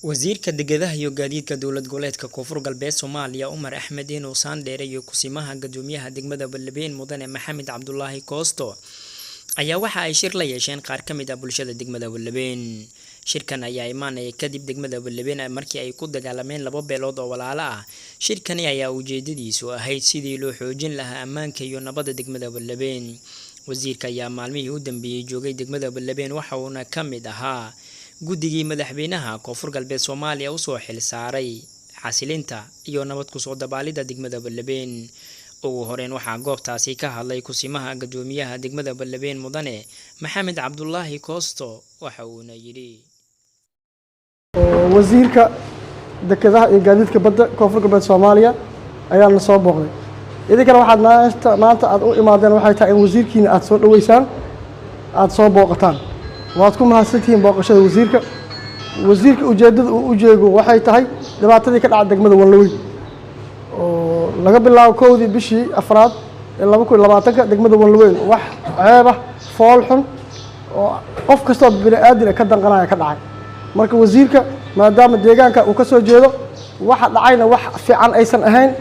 Wasiirka Dekedaha iyo Gaadiidka Dowlad Goboleedka Koonfur Galbeed Soomaaliya Umar Axmed Enow Sandheere iyo Kusimaha Guddoomiyaha degmada Beledweyne Mudane Maxamed Cabdulaahi Koosto ayaa waxa ay shir la yeesheen qaar ka mid ah bulshada degmada Beledweyne. Shirkan ayaa imaanaya kadib degmada Beledweyne markii ay ku dagaalameen laba beelood oo walaalo ah. Shirkani ayaa ujeedadiisu ahayd sidii loo xoojin lahaa ammaanka iyo nabadda degmada Beledweyne. Wasiirka ayaa maalmihii u dambeeyay joogay degmada Beledweyne waxa uuna ka mid ahaa guddigii madaxweynaha Koonfur Galbeed Soomaaliya usoo xil saaray xasilinta iyo nabad kusoo dabaalida degmada Beledweyne. Ugu horeyn waxaa goobtaasi ka hadlay kusimaha guddoomiyaha degmada Beledweyne Mudane Maxamed Cabdulaahi Koosto, waxa uuna yidhi: Wasiirka Dekedaha iyo Gaadiidka Badda Koonfur Galbeed Soomaaliya ayaa na soo booqday. Idinkana waxaad maanta aad u imaadeen waxay tahay in wasiirkiina aad soo dhoweysaan, aada soo booqataan. Waad ku mahadsantihiin booqashada wasiirka. Wasiirka ujeeddada uu u jeego waxay tahay dhibaatadii ka dhacay degmada Wanlaweyn oo laga bilaabo 1dii bishii afraad ee 2020-ka. Degmada Wanlaweyn wax ceeb ah, fool xun oo qof kastoo bini aadin ka danqanaya ka dhacay. Marka wasiirka, maadaama deegaanka uu ka soo jeedo, waxa dhacayna wax fiican aysan ahayn,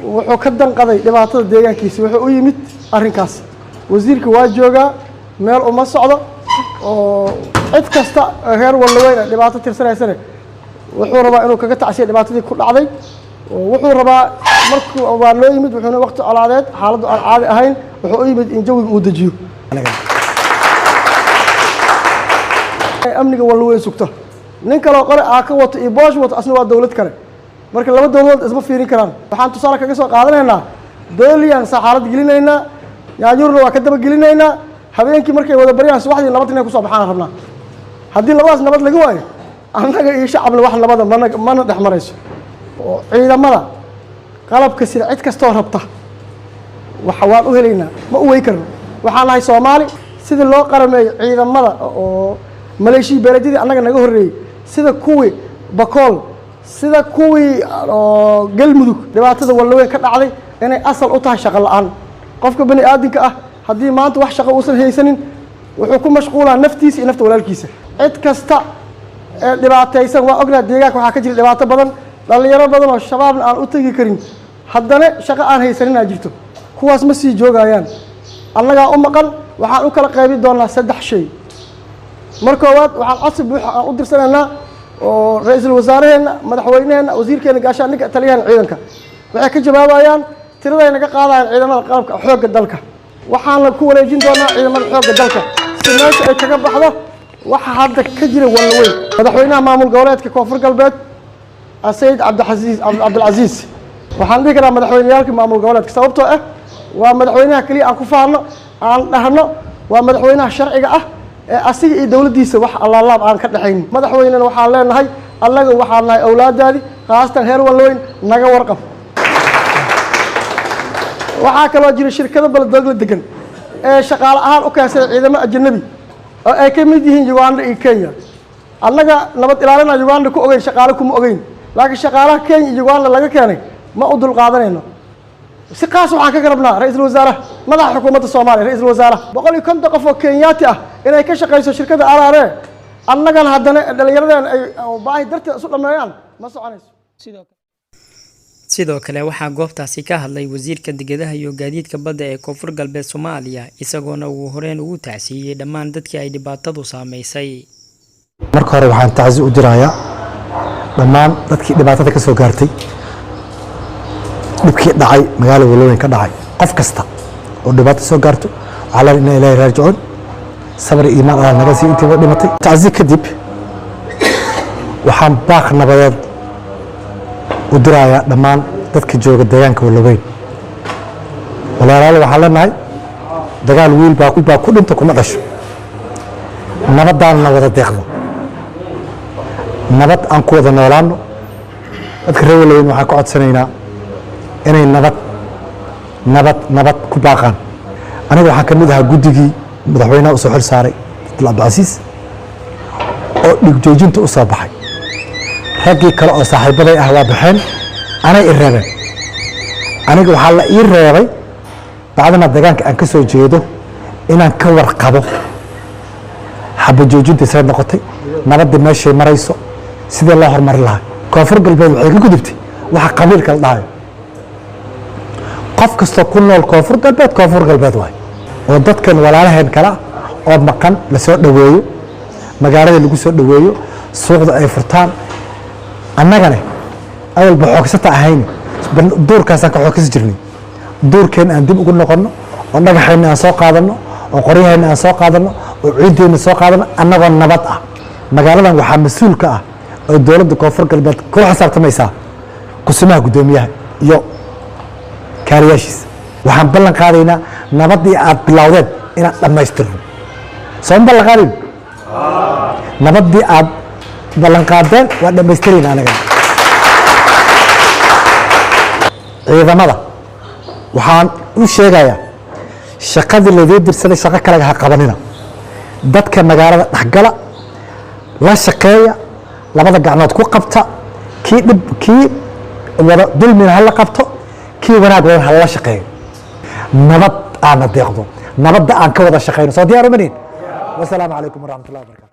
wuxuu ka danqaday dhibaatada deegaankiisa, wuxuu u yimid arrinkaas. Wasiirka waa joogaa, meel uma socdo, oo cid kasta reer Wallaweyn ay dhibaato tirsanaysane wuxuu rabaa inuu kaga tacsiya dhibaatadii ku dhacday. Wuxuu rabaa markuu waa loo yimid, wuxuuna waqti colaadeed, xaaladdu aan caadi ahayn, wuxuu u yimid in jawiga uu dejiyo, amniga Wallaweyn sugto. Nin kaloo qore aa ka wato iyo boosh wato, asna waa dowlad kale. Marka laba dowladood isma fiirin karaan. Waxaan tusaale kaga soo qaadanaynaa dooliyaan saxaalad gelinaynaa, yaanyuurna waa ka daba gelinaynaa. Habeenkii markay wada baryaan, subaxdii nabad inay kusoo baxaan rabnaa. Haddii labadaas nabad laga waayo, annaga iyo shacabna wax nabada mana dhex marayso. Oo ciidamada qalabka sida cid kastoo rabta waxa waan u helaynaa, ma u wey karno. Waxaan nahay Soomaali. Sidii loo qarameeyo ciidamada oo maleeshiya beeledyadii annaga naga horreeyey, sida kuwii Bakool, sida kuwii oo Galmudug, dhibaatada Wallaweyn ka dhacday inay asal u tahay shaqo la-aan. Qofka bani aadinka ah haddii maanta wax shaqo uusan haysanin, wuxuu ku mashquulaa naftiisa iyo nafta walaalkiisa. Cid kasta ee dhibaataysan waa ognaha. Deegaanka waxaa ka jira dhibaato badan, dhallinyaro badan oo Shabaabna aan u tegi karin, haddana shaqo aan haysanin aa jirto. Kuwaas ma sii joogayaan, annagaa u maqan. Waxaan u kala qaybin doonaa saddex shay. Mar koowaad, waxaan codsi buuxa aan u dirsanaynaa oo ra-iisul wasaaraheenna, madaxweyneheenna, wasiirkeena gaashaandhigga, taliyahan ciidanka. Waxay ka jawaabayaan tiraday naga qaadayaan ciidamada qalabka xoogga dalka. Waxaana ku wareejin doonaa ciidamada xoogga dalka si meesha ay kaga baxdo waxa hadda ka jira Wallaweyn. Madaxweynaha maamul goboleedka Koonfur Galbeed, Sayid Cabdicasiis Cabdilcasiis, waxaan dhihi karaa madaxweyneyaalka maamul goboleedka, sababtoo ah waa madaxweynaha keliya aan ku faano, aan dhahno waa madaxweynaha sharciga ah ee asiga iyo dowladdiisa wax allaalaab aan ka dhexaynin. Madaxweynena waxaan leenahay, annaga waxaan nahay awlaadaadii, khaasatan reer Wallaweyn, naga warqab. Waxaa kaloo jira shirkado baladoogla degan ee shaqaale ahaan u keensaday ciidamo ajanabi oo ay ka mid yihiin Uganda iyo Kenya. Annaga nabad ilaalina Uganda ku ogeyn, shaqaale kuma ogeyn, laakiin shaqaalaha Kenya iyo Uganda laga keenay ma u dulqaadanayno. Si qaas waxaan ka garabnaa ra-iisul wasaaraha, madaxa xukuumadda Soomaaliya, ra-iisul wasaaraha, 150 qof oo Kenyaati ah inay ka shaqayso shirkadda RRA, annagana haddana dhallinyaradeen ay baahi darteed isu dhameeyaan, ma soconayso. Sidoo kale waxaa goobtaasi ka hadlay wasiirka Dekedaha iyo Gaadiidka Badda ee Koonfur Galbeed Soomaaliya, isagoona ugu horeyn ugu tacsiiyey dhammaan dadkii ay dhibaatadu saameysay. Marka hore waxaan tacsi u dirayaa dhammaan dadkii dhibaatada ka soo gaartay dhibkii dhacay magaalada Wallaweyn ka dhacay. Qof kasta oo dhibaato soo gaarto waxaa la inna ilaahi raajicuun, sabri iimaan Allah naga sii intiiba dhimatay. Tacsi kadib, waxaan baaq nabadeed u dirayaa dhammaan dadka jooga deegaanka Wallaweyn. Walaalayaal, waxaan leenahay dagaal wiil baa ku dhinta kuma dhasho. Nabadaan na wada deeqdo, nabad aan ku wada noolaano. Dadka reer Wallaweyn waxaan ka codsanaynaa inay nabad, nabad, nabad ku baaqaan. Aniga waxaan ka mid ahaa guddigii madaxweynaha usoo xil saaray, Abdul Cabdicasiis, oo dhig joojinta u soo baxay. Raggii kale oo saaxiibaday ah waa baxeen, anay i reebeen. Aniga waxaa la ii reebay bacdana deegaanka aan ka soo jeedo inaan ka warqabo xabajoojinta isla noqotay, nabadda meeshay marayso. Sidee loo horumarin lahaa? Koonfur Galbeed waxay ka gudubtay waxa qabiilka la dhahayo. Qof kastoo ku nool Koonfur Galbeed, Koonfur Galbeed waay, oo dadkan walaalaheen kala oo maqan la soo dhoweeyo, magaalada lagu soo dhoweeyo, suuqda ay furtaan. Annagane awalba xoogsata ahayn, duurkaasaan ka xoogsi jirnay. Duurkeen aan dib ugu noqonno, oo dhagaxeenna aan soo qaadanno, oo qoryaheenna aan soo qaadanno, oo ciiddeenna soo qaadanno, annagoo nabad ah. Magaaladan waxaa mas-uul ka ah oo dowladda Koonfur Galbeed kula xisaabtamaysaa kusimaha guddoomiyaha iyo kaaliyaashiisa. Waxaan ballan qaadaynaa nabaddii aad bilowdeen inaan dhammaystirno. Sooma ballan qaadayn? Nabaddii aad ballan qaadeen waa dhammaystirayna. Anaga ciidamada waxaan u sheegayaa, shaqadii laydii dirsaday shaqo kalaga ha qabanina. Dadka magaalada dhexgala, la shaqeeya, labada gacnood ku qabta. Kii dhib, kii wada dulmina hala qabto, kii wanaag wadan hala shaqeeyo. Nabad aana deeqdo, nabadda aan ka wada shaqeyno. Soo diyaar umanihin? Wasalaamu calaykum waraxmat ullahi wabarakatu.